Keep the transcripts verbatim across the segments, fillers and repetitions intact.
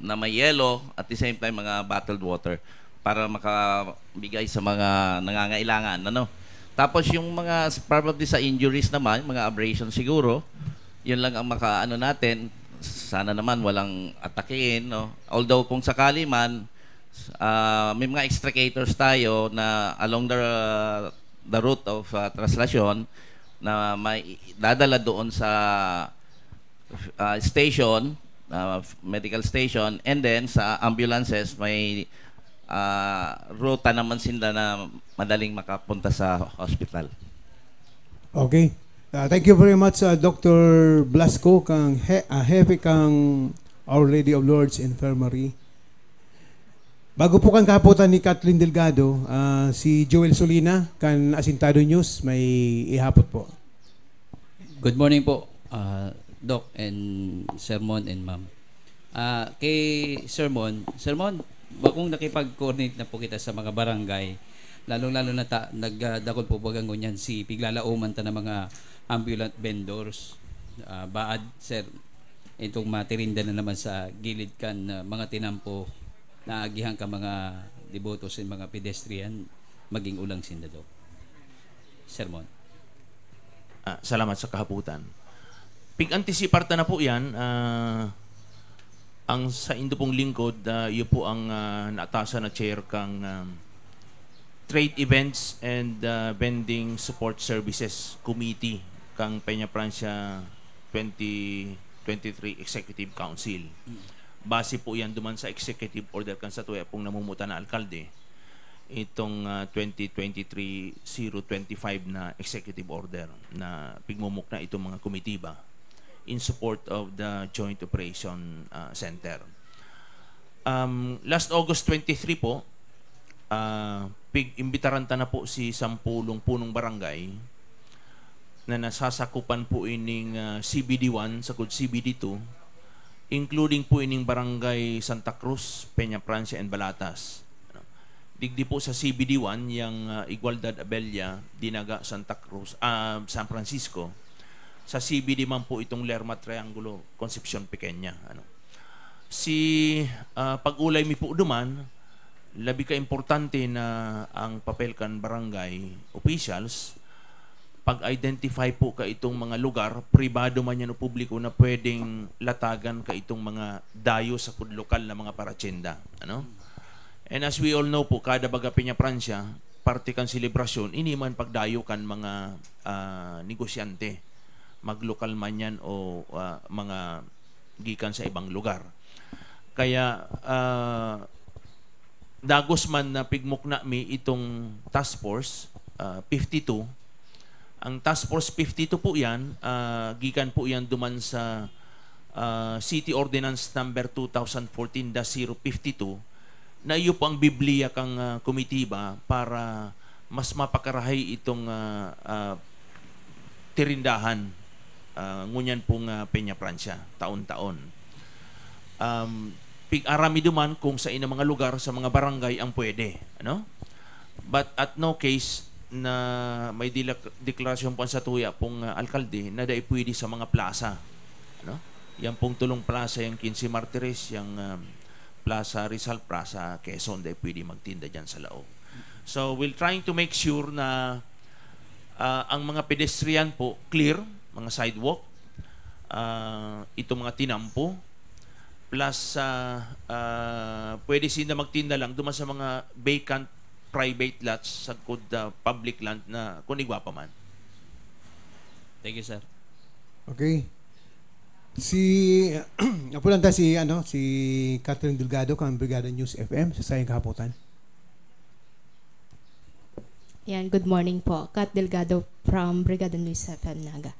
na may yelo, at the same time, mga bottled water para makabigay sa mga nangangailangan, ano. Tapos yung mga s-, probably sa injuries naman, mga abrasion siguro, yun lang ang makaano natin. Sana naman walang atakihin, no? Although kung sakali man, ah, may mga extricators tayo na along the, the route of, ah, traslacion na may dadala doon sa, ah, station, ah, medical station, and then sa ambulances, may, ah, ruta naman sila na madaling makapunta sa hospital. Okay. Uh, thank you very much, uh, Doctor Blasco, kang he, uh, hepe kang Our Lady of Lourdes Infirmary. Bago po kan kahapotan ni Kathleen Delgado, uh, si Joel Solina kan Asintado News may ihapot po. Good morning po, uh, Doc and Sermon and Ma'am. Ah, kay Sermon, Sermon, bakong nakipag-coordinate na po kita sa mga barangay, lalong-lalo na ta, nagdakod po baga ngunyan si piglalauman ta ng mga ambulant vendors. Ah, baad, sir, itong matirinda na naman sa gilid kan, ah, mga tinampo na agihan ka mga deboto sa mga pedestrian, maging ulang sinda do. Sermon. Ah, salamat sa kahaputan. Pig-antisipar ta na po yan. Ah, ang sa indo pong lingkod, ah, iyo po ang ah, naatasan na chair kang ah, Trade Events and ah, Vending Support Services Committee kang Peña Francia twenty twenty-three Executive Council. Base po yan duman sa executive order kan satuya pong namumutan na alkalde, itong ah, twenty twenty-three zero twenty-five na executive order na pigmumukna itong mga komitiba in support of the Joint Operation ah, Center. Um, last August twenty-three po, ah, pig-imbitaran ta na po si sampulong punong barangay na nasasakupan po ining ah, C B D one sagud C B D two, including po ining barangay Santa Cruz, Peña Francia, and Balatas. Ano, digdi po sa C B D one, yang ah, Igualdad Abella, Dinaga, Santa Cruz, ah, San Francisco. Sa C B D man po itong Lerma Triangulo, Concepcion Pequeña. Ano. Si ah, pag-ulay mi po duman, labi ka importante na ang papel kan barangay officials, pag-identify po ka itong mga lugar, pribado man yan o publiko, na pwedeng latagan ka itong mga dayo sa kud lokal na mga paratsenda. Ano? And as we all know po, kada baga Peña Francia, parte kan selebrasyon, ini man pagdayo kan mga ah, negosyante, maglokal man yan o ah, mga gikan sa ibang lugar. Kaya ah, dagos man na pigmukna mi itong Task Force ah, fifty-two. Ang Task Force fifty-two po yan, ah, gikan po yan duman sa ah, City Ordinance Number two thousand fourteen dash zero fifty-two, na iyo po ang Biblia kang ah, komitiba para mas mapakarahay itong ah, ah, tirindahan, ah, ngunyan pong ah, Peña Francia, taon-taon. Um, pig-aram mi duman kung sa inang mga lugar, sa mga barangay ang pwede, ano? But at no case na may dilak-, deklarasyon po ang satuya pong ah, alkalde na dai pwede sa mga plaza, ano? Yan pong tulong plaza, yung Quince Martires, yung um, Plaza Rizal, Plaza Quezon, dai pwede magtinda dyan sa laog. So, we're trying to make sure na ah, ang mga pedestrian po clear, mga sidewalk, ah, itong mga tinampo, plus ah, ah, pwede sinda magtinda lang duman sa mga vacant private lots sagkod ah, public land na kun igwa pa man. Thank you, sir. Okay. Si, apo lang ta si, ano, si Catherine Delgado kang Brigada News F M sa Sayang Kahapotan. Yan, good morning po. Kat Delgado from Brigada News F M Naga.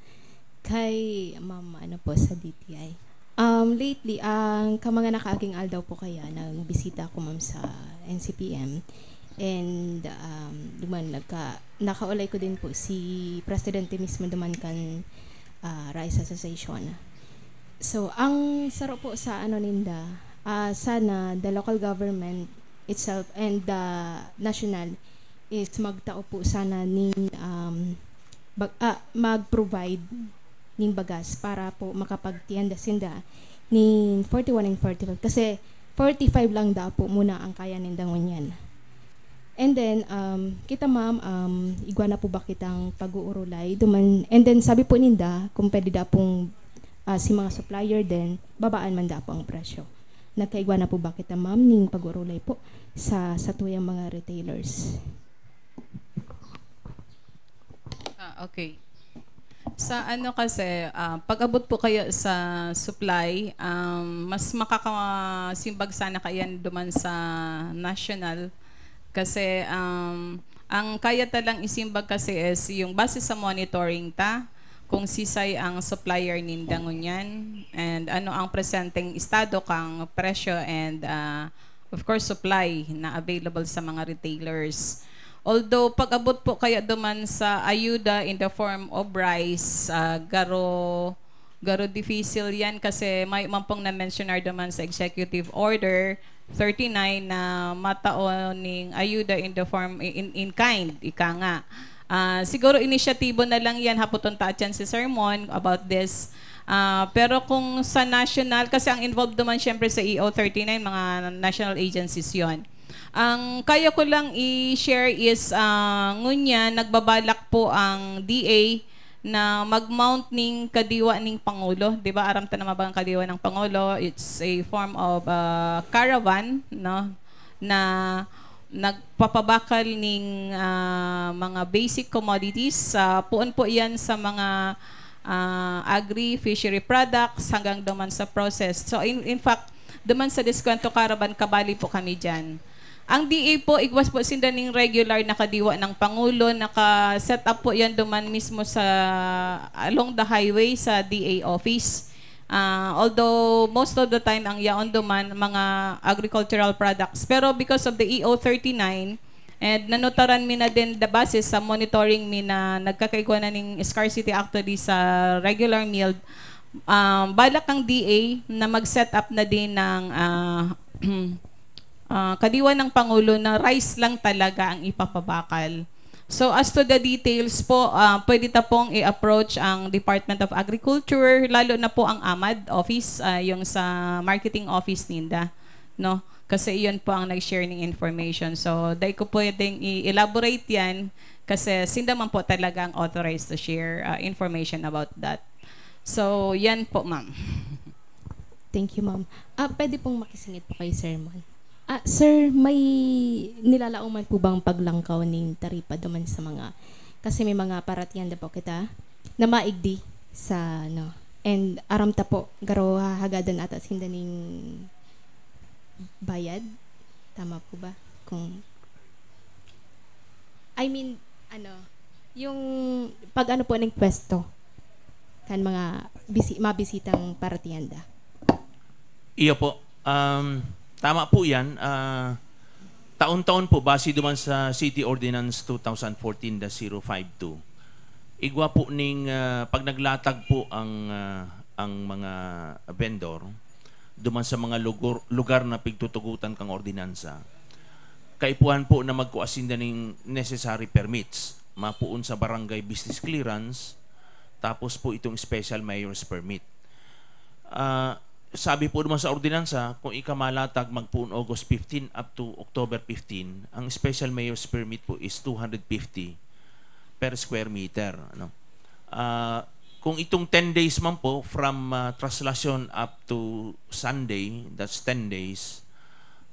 Kay Ma'am, ano po, sa D T I. Um, lately, ang ka mga nakaaging aldaw po kaya, nagbisita ako, Ma'am, sa N C P M. And um, duman, nagka, nakaulay ko din po si Presidente mismo duman kan ah, Rice Association. So, ang saro po sa ano ninda, ah, sana the local government itself and the national is magtao po sana nin um, bag, ah, mag-provide nin bagas para po makapagtienda sinda nin forty-one and forty-five. Kasi forty-five lang daw po muna ang kaya ninda ngunyan. And then, um, kita, ma'am, um, igwa na po ba kitang pag-uurulay? Duman, and then, sabi po ninda, kung pwede daw pong, ah, si mga supplier din, babaan man daw po ang presyo. Nagkaigwa na po ba kita, ma'am, ning pag-uurulay po sa, sa tuyang mga retailers? Ah, okay. Sa ano kasi, ah, pag-abot po kaya sa supply, um, mas makakasimbag sana kaya duman sa national. Kasi, um, ang kaya ta lang isimbag kasi is yung base sa monitoring ta, kung sisay ang supplier ninda ngunyan, and ano ang presenteng estado kang presyo and, ah, of course, supply na available sa mga retailers. Although, pag-abot po kaya duman sa ayuda in the form of rice, ah, garo, garo difisil yan kasi may man pong na-mentionar duman sa Executive Order thirty-nine na matao ning ayuda in the form, in, in kind, ika nga. Ah, siguro inisyatibo na lang yan, hapoton ta atyan si Sir Mon about this. Ah, pero kung sa national, kasi ang involved naman syempre sa E O thirty-nine, mga national agencies yon. Ang kaya ko lang i-share is, ah, ngunya, nagbabalak po ang D A na mag-mount ning kadiwa ning Pangulo. Di ba, aram ta naman ba ang kadiwa ng Pangulo? It's a form of, ah, caravan, no? Na nagpapabakal ning, ah, mga basic commodities. Ah, puon po yan sa mga, ah, agri, fishery products, hanggang duman sa process. So, in, in fact, duman sa Deskwento Caravan, kabali po kami dyan. Ang D A po, igwas po sinda ning regular na kadiwa ng Pangulo, naka-set up po yan duman mismo sa, along the highway sa D A office. Ah, although most of the time ang yaon duman mga agricultural products. Pero because of the E O thirty-nine, and nanotaran mi na din the basis sa monitoring mi na nagkakaigwa na ning scarcity actually sa regular milled, um, balak ang D A na mag-set up na din ng, ah, ah, kadiwa ng Pangulo na rice lang talaga ang ipapabakal. So, as to the details po, ah, pwede ta pong i-approach ang Department of Agriculture, lalo na po ang amad office, ah, yung sa marketing office ninda, no? Kasi iyon po ang nag-share ng information. So, dai ko pwedeng i-elaborate yan kasi sinda man po talaga ang authorized to share, ah, information about that. So, yan po, ma'am. Thank you, ma'am. Ah, pwede pong makisingit po kay Sir Mon. Ah, sir, may nilalaoman po bang paglangkaw ning taripa duman sa mga, kasi may mga paratihan na po kita na maigdi sa, ano, and aram ta po, garo hahagadan ata sinda ning bayad. Tama po ba? Kung, I mean, ano, yung pag ano po ng pwesto kan mga bisi, mabisitang paratihan da. Iyo po. Um, tama po yan. Ah, taon-taon po, base duman sa City Ordinance two thousand fourteen dash zero five two, igwa po ning, ah, pag naglatag po ang, ah, ang mga vendor duman sa mga lugar, lugar na pigtutugutan kang ordinansa, kaipuhan po na magkua sinda ning necessary permits, mapoon sa barangay business clearance, tapos po itong special mayor's permit. Ah, sabi po naman sa ordinansa, kung ika malatag magpoon August fifteen up to October fifteen, ang special mayor's permit po is two hundred fifty per square meter, ano. Ah, kung itong ten days man po, from, ah, traslacion up to Sunday, that's ten days,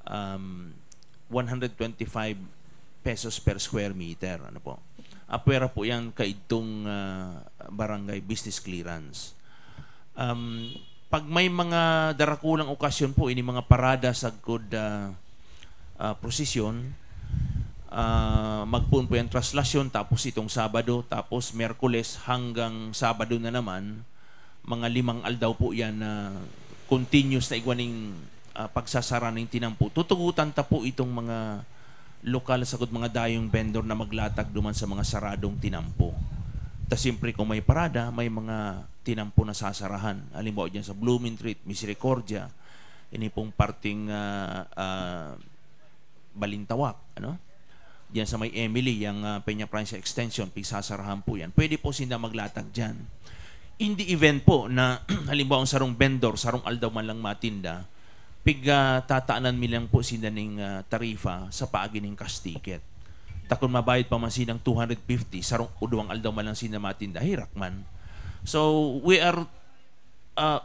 um, one hundred twenty-five pesos per square meter, ano po. Apwera po yan kaidtong, ah, barangay business clearance. Um, pag may mga darakulang okasyon po, ini mga parada sagkod, ah, ah, prosesyon, ah, magpoon po yan traslacion, tapos itong Sabado, tapos Miyerkules hanggang Sabado na naman, mga limang aldaw po yan na continuous na igwa ning, ah, pagsasara ning tinampo. Tutugutan ta po itong mga lokal sagkod mga dayong vendor na maglatag duman sa mga saradong tinampo. Ta siyempre kung may parada, may mga tinampo na sasarahan. Halimbawa dyan sa Blumentritt, Misericordia, ini pong parting, ah, ah, Balintawak, ano? Diyan sa may Emily, yang, ah, Peña Francia Extension, pigsasarahan po yan. Pwede po sinda maglatag dyan. In the event po na, halimbawa, ang sarong vendor, sarong aldaw man lang matinda, pigtataanan mi lang po sinda ning, ah, tarifa sa paagi ning cash ticket. Ta kun mabayad pa man sinda ning two hundred fifty, sarong o duwang aldaw man lang sinda matinda, herak man. So, we are, ah,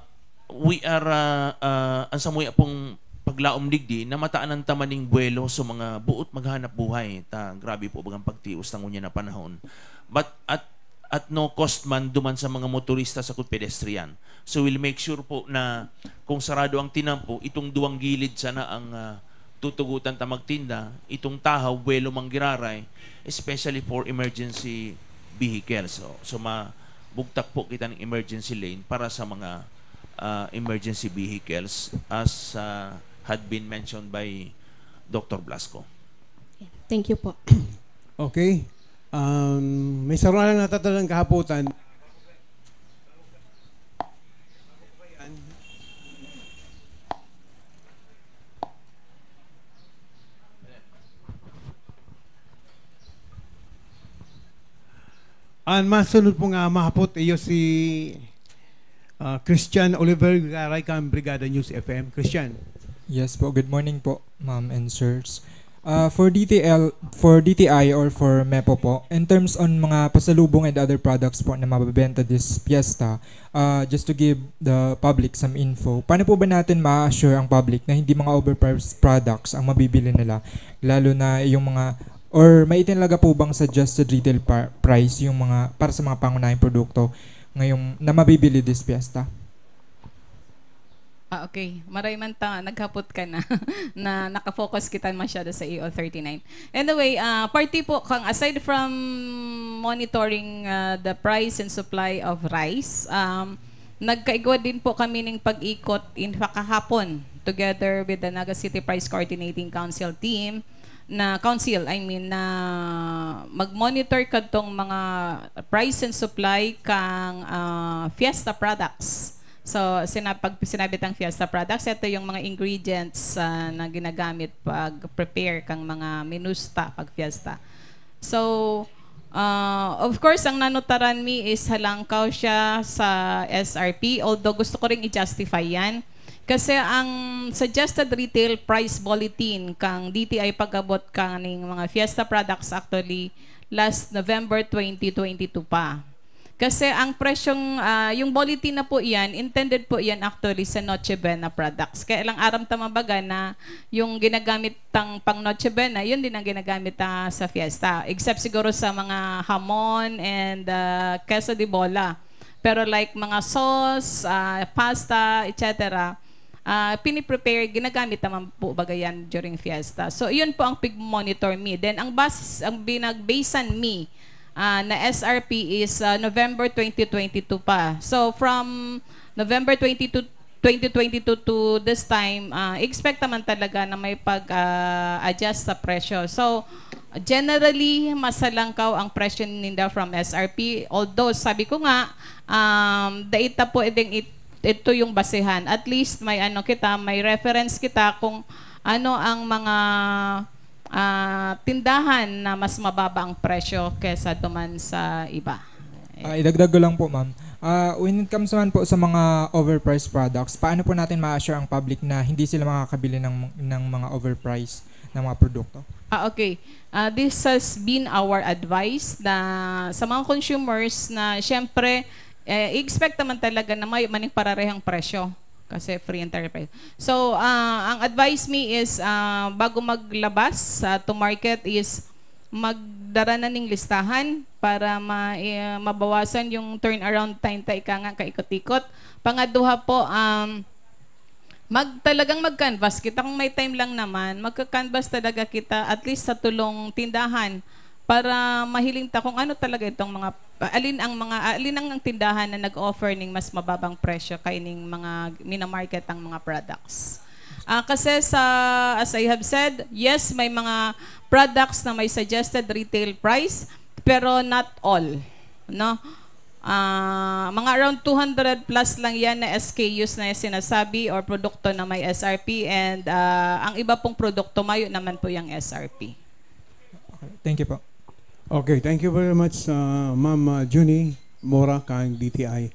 we are, ah, ah, an samuya pong paglaom digdi, na mataanan ta man ning buwelo sa mga boot maghanap buhay. Ta grabe po bagang pagtios ta ngunyan na panahon. But at, at no cost man duman sa mga motorista sa pedestrian. So we'll make sure po na kung sarado ang tinampo, itong duwang gilid sana ang, ah, tutugutan ta magtinda, itong tahaw, buwelo man giraray, especially for emergency vehicles. So, so mabugtak po kita ng emergency lane para sa mga, ah, emergency vehicles as, ah, had been mentioned by Doctor Blasco. Thank you po. Okay. Um, may saro na lang natatalang kahapotan. Ang masunod po nga mahapot iyo si ah, Christian Oliver Garay kan Brigada News F M. Christian. Yes po, good morning po, ma'am and sirs. Ah, for D T L, for D T I or for MEPO po, in terms on mga pasalubong and other products po na mabebenta this fiesta, ah, just to give the public some info, paano po ba natin ma-assure ang public na hindi mga overpriced products ang mabibili nila? Lalo na yung mga, or may italaga po bang suggested retail pa- price yung mga, para sa mga pangunahing produkto ngayong, na mabibili this fiesta? Ah, okay. Maray man ta, naghapot ka na, na nakafocus kita masyado sa E O thirty-nine. Anyway, ah, parte po, kang aside from monitoring ah, the price and supply of rice, um, nagkaigwa din po kami ng pag-ikot in kahapon together with the Naga City Price Coordinating Council team, na council, I mean, na mag-monitor kadtong mga price and supply kang ah, fiesta products. So, sinab- pag sinabi tang fiesta products, ito yung mga ingredients ah, na ginagamit pag prepare kang mga minusta pag fiesta. So, ah, of course, ang nanutaran mi is halangkaw siya sa S R P, although gusto ko ring i-justify yan. Kasi ang suggested retail price bulletin kang D T I pag-abot kaning mga fiesta products actually last November twenty twenty-two pa. Kasi ang presyong, ah, yung bulletin na po iyan, intended po iyan actually sa Noche Buena products. Kaya lang aram ta man baga na yung ginagamit tang pang Noche Buena, yun din ang ginagamit ah, sa fiesta. Except siguro sa mga hamon and ah, queso de bola. Pero like mga sauce, ah, pasta, et cetera, ah, piniprepare, ginagamit naman po baga yan during fiesta. So, yun po ang pig-monitor mi. Then, ang bas, ang binagbasean mi ah, na S R P is ah, November twenty twenty-two pa. So, from November twenty-two, twenty twenty-two to this time, ah, expect naman talaga na may pag-adjust sa presyo. So, generally, mas halangkaw ang presyo ninda from S R P. Although, sabi ko nga, um, dai ta pwedeng it- ito yung basehan. At least may ano kita, may reference kita kung ano ang mga ah, tindahan na mas mababa ang presyo kesa duman sa iba. Ah, idagdag ko lang po, ma'am. Ah, when it comes naman po sa mga overpriced products, paano po natin ma-assure ang public na hindi sila makakabili ng, ng mga overpriced na mga produkto? Ah, okay. Ah, this has been our advice na sa mga consumers na siyempre, eh, expect naman talaga na may maning pararehang presyo kasi free enterprise. So, ah, ang advice me is ah, bago maglabas sa to market is magdara na ning listahan para ma, eh, mabawasan yung turnaround time ta ika nga kaikot-ikot. Pangaduha po, um, mag talagang mag-canvas kita kung may time lang naman, magka-canvas talaga kita at least sa tulong tindahan para mahiling ta kung ano talaga itong mga alin ang mga alin ang tindahan na nag-offer ning mas mababang presyo kaining mga minamarket ang mga products. Ah, kasi sa as I have said, yes, may mga products na may suggested retail price pero not all, no? Ah, mga around two hundred plus lang yan na S K Us na sinasabi or produkto na may S R P and ah, ang iba pong produkto mayo naman po yung S R P. Okay, thank you po. Okay, thank you very much, uh, Ma'am uh, Junie Mora kang D T I.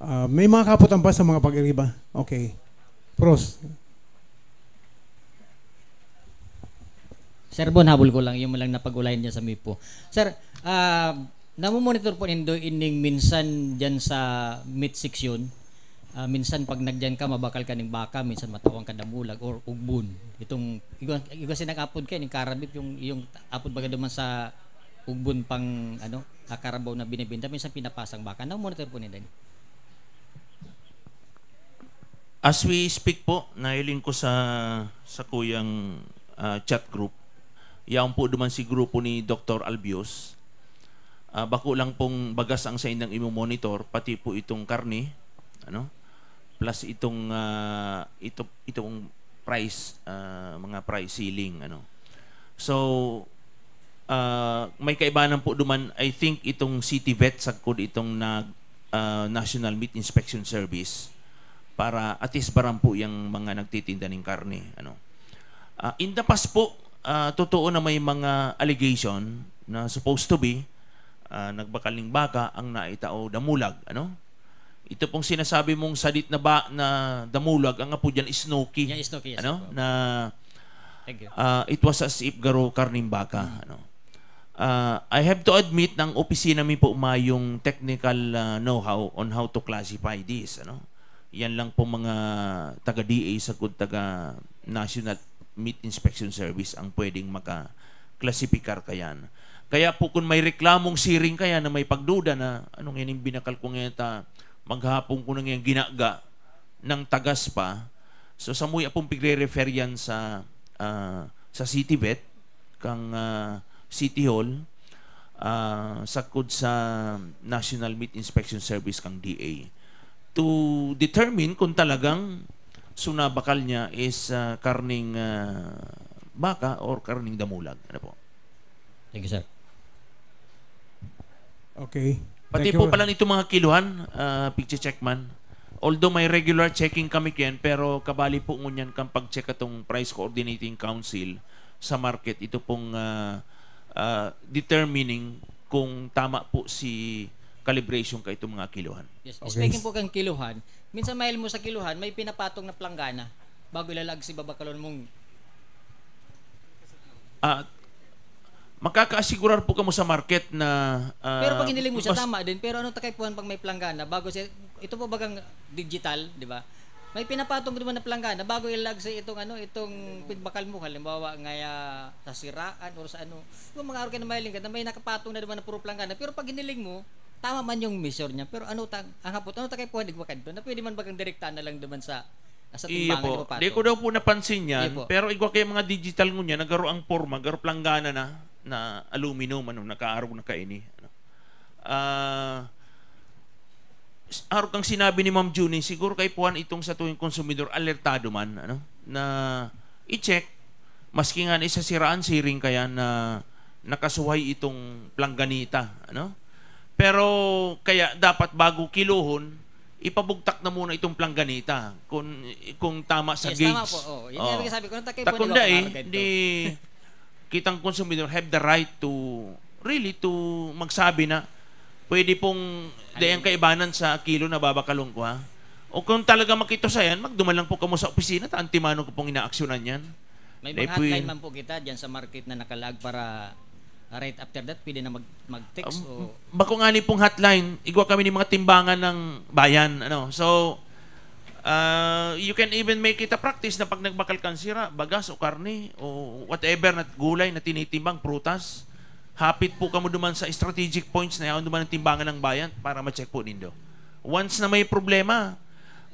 Uh, may mga kaputan pa sa mga pag-iriba. Okay. Pros. Sir Bon, habol ko lang, yung lang napag-ulayan niya sa MIPO. Sir, ah, namomonitor po nindo ining minsan dyan sa meat section? Ah, minsan pag nagdiyan ka, mabakal ka ning baka, minsan matawan ka damulag or ugbon. Itong, igwa, igwa sinang apod kayo, yung karabit, yung, yung apod baga duman sa ugbon pang, ano, ah, karabaw na binibenta, minsan pinapasang baka. Namomonitor po nindo? As we speak po, nahiling ko sa, sa kuyang, ah, chat group. Yaon po duman si grupo ni Doktor Albios. Ah, bako lang pong bagas ang saindang imo-monitor, pati po itong karne, ano? Plus itong, ah, ito, itong price, ah, mga price ceiling, ano? So, ah, may kaibahan po duman, I think itong City Vet sagkod itong nag, ah, National Meat Inspection Service para at least baran po yung mga nagtitinda ng karne, ano. Ah, in the past po, ah, totoo na may mga allegation na supposed to be, ah, nagbakal ning baka ang naitao damulag, ano. Ito pong sinasabi mong sadit na ba, na damulag, ang apo diyan is Snooki. Yan, Snooki, yes, ano? Opo. Na, Thank you. Ah, it was as if garo karning baka, Mm. ano? Ah, I have to admit na ang opisina mi po mayong technical, ah, know-how on how to classify this, ano? Yan lang po mga taga D A sagkod taga National Meat Inspection Service ang pwedeng maka-classify kayan. Kaya po kung may reklamong siring kaya na may pagduda na, "Ano ngayon yung binakal ko ngayon ta, maghapon ko na ngayon ginaga ng tagas pa." So, samuya pong pigre-refer yan sa, ah, sa City Vet, kang, ah, City Hall, ah, sagkod sa National Meat Inspection Service kang D A to determine kung talagang sunabakal niya is, ah, karning, ah, baka or karning damulag. Ano po? Thank you, sir. Okay. Pati Thank you. po pala nitong mga kiluhan, ah, pigche-check man. Although may regular checking kami, Ken, pero kabali po ngunyan kang pag-check atong Price Coordinating Council sa market. Ito pong, ah, ah, determining kung tama po si calibration ka itong mga kiluhan. Yes. Okay. Speaking po kang kiluhan, minsan mahil mo sa kiluhan, may pinapatong na planggana bago ilalag si babakalon mong Ah, makakaasigurar po kamo sa market na, ah, Pero pag hiniling mo siya, mas tama din. Pero ano ta kaipuhan pag may planggana? Bago siya, ito po bagang digital, di ba? May pinapatong naman na planggana bago ilag sa itong, ano, itong pigbakal mo. Halimbawa, ngaya sa siraan or sa ano. Yung mga araw kayo na mahiling ka na may nakapatong na naman na puro planggana. Pero pag hiniling mo, tama man yung measure niya. Pero ano ta, ang hapot, ano ta kaipuhan, di ba, kadto? Na pwede man bagang direkta na lang naman sa, sa Iyo timbangan po. Di ko daw po napansin yan, Iyo po. pero igwa kayo mga digital ngunyan, nagaro ang porma, garo planggana na, na aluminum, ano, nakaarog na kaini. Ano. Ah, s-, arog kang sinabi ni Ma'am Junie, siguro kaipuhan itong sa tuwing konsumidor, alertado man, ano, na i-check, maski nga na isa siraan, siring kaya na nakasuhay itong plangganita, ano. Pero kaya dapat bago kiluhon, ipabugtak na muna itong plangganita kung, kung tama sa Yes, tama gauge. po. Oh, yun Oo. yung sabi ko, nung takay po, Takunda di ba, eh, mga ganito? di kitang konsumidor have the right to, really, to magsabi na pwede pong dayang Ayun. kaibanan sa kilo na babakalon ko, ha? O kung talaga makito sa yan, magduman lang po kamo sa opisina, ta antimano ko pong inaaksyonan yan. May Dahil mga po hotline yun. man po kita dyan sa market na nakalag para, ah, right after that, pwede na mag-, mag-text Um, o bako nga ni pong hotline, igwa kami ni mga timbangan ng bayan, ano. So, ah, you can even make it a practice na pag nagbakal kang sira, bagas o karne o whatever na gulay na tinitimbang, prutas, hapit po kamo duman sa strategic points na yaon duman ang timbangan ng bayan para ma-check po nindo. Once na may problema,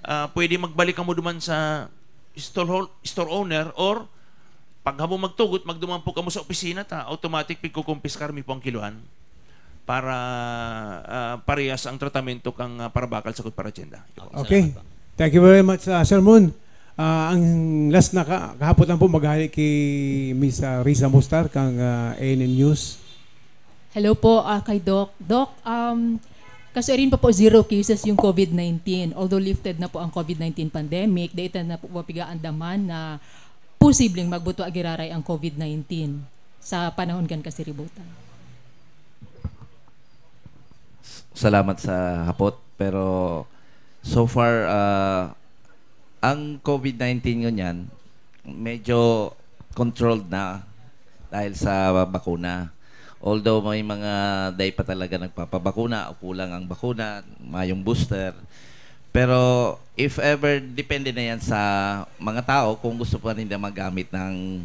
ah, pwede magbalik kamo duman sa store hol-, store owner or pag habo magtugot, magduman po kamo sa opisina ta, automatic pigkukumpiskar mi po ang kiluhan para, ah, parehas ang tratamento kang, ah, parabakal sa Kutparatyenda. Okay, Okay. salamat po. Thank you very much, ah, Sir Mon. Ah, ang last na ka-, kahapon lang po, maghali kay Miss, ah, Risa Mustar, kang, ah, A N N News. Hello po, ah, kay Doc. Doc, um, kasuirin pa po, zero cases yung COVID nineteen. Although lifted na po ang COVID nineteen pandemic, dai ta na po pigaandaman na posibleng magbutwa giraray ang COVID nineteen sa panahon kan kasiributan. S-, salamat sa hapot, pero so far, ah, ang COVID nineteen ngunyan, medyo controlled na. dahil sa bakuna. Although may mga dai pa talaga nagpapabakuna o kulang ang bakuna, mayong booster. Pero if ever, depende na yan sa mga tao kung gusto pa nila magamit ng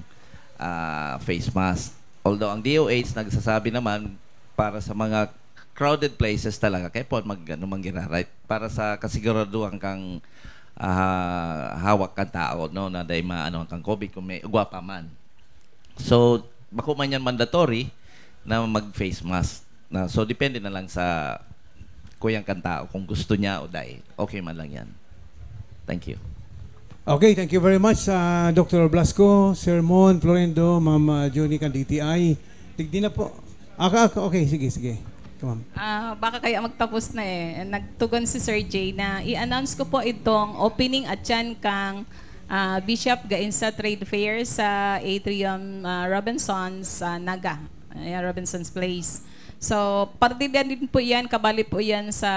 ah, face mask. Although ang D O H nagsasabi naman para sa mga crowded places talaga, kaya po mag, ano, manggiraray para sa kasiguraduhan kang ah, hawak kang tao, no, na dai maano kang COVID kung may ugwa pa man. So, bako man yan mandatory na mag-face mask. Na, so, depende na lang sa kuyang kang tao kung gusto niya o dai. Okay man lang yan. Thank you. Okay, thank you very much, ah, Doctor Blasco, Sir Mon, Florendo, Ma'am ah, Junie kan D T I. Digdi na po. Aka, aka, okay, sige, sige. Come on. Ah, baka kaya magtapos na eh. Nagtugon si Sir Jay na i-announce ko po itong opening atyan kang ah, Bishop Gainsa Trade Fair sa Atrium ah, Robinson's ah, Naga. Ayan, Robinson's Place. So, parte din, din po yan, kabali po yan sa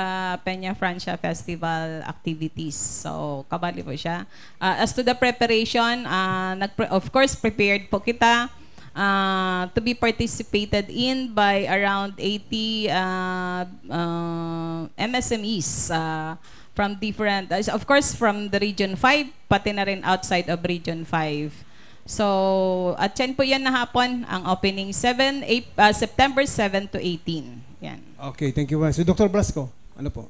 Peña Francia Festival activities. So, kabali po siya. Ah, as to the preparation, ah, nagpre- of course, prepared po kita ah, to be participated in by around eighty ah, ah, M S M Es ah, from different, ah, of course, from the Region five, pati na rin outside of Region five. So, atyan po yan na hapon, ang opening seven, eight, ah, September seven to eighteen. Yan. Okay, thank you. So, Doctor Blasco, ano po?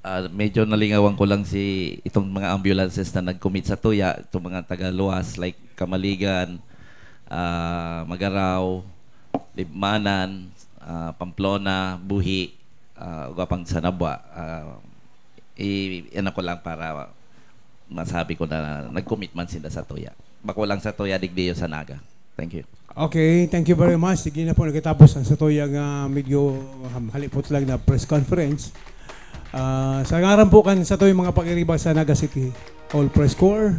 Ah, medyo nalingawan ko lang si itong mga ambulances na nag-commit sa tuya, itong mga taga-luwas like Camaligan, ah, Magarao, Libmanan, ah, Pamplona, Buhi, ah, ugwa pang sa Nabua. Ah, i ano ko lang para masabi ko na nag-commit man sila sa tuya. Bako lang sa tuya, digdiyo sa Naga. Thank you. Okay, thank you very much. Sige na po, nagkatapos ang satoya nga medyo um, halipot lang na press conference. Ah, sa ngaran po kan satoy mga pag-iriba sa Naga City Hall Press Corps,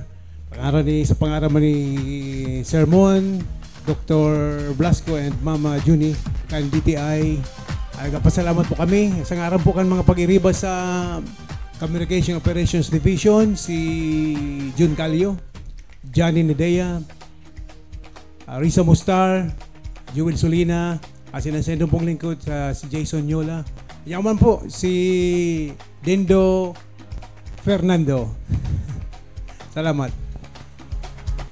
pangaran ni, sa pangaran man ni Sermon, Doctor Blasco and Mama Junie kan D T I, ay nagpasalamat po kami. Sa ngaran po kan mga pag-iriba sa Communication Operations Division, si Jun Calio, Johnny Nedea, ah, Risa Mustar, Jewel Solina, asin ang sendong pong lingkod sa si Jason Yola. Yaman po, si Dindo Fernando. Salamat.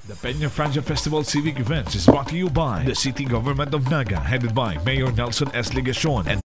The Peña Francia Festival Civic Events is brought to you by the City Government of Naga, headed by Mayor Nelson S. Legacion and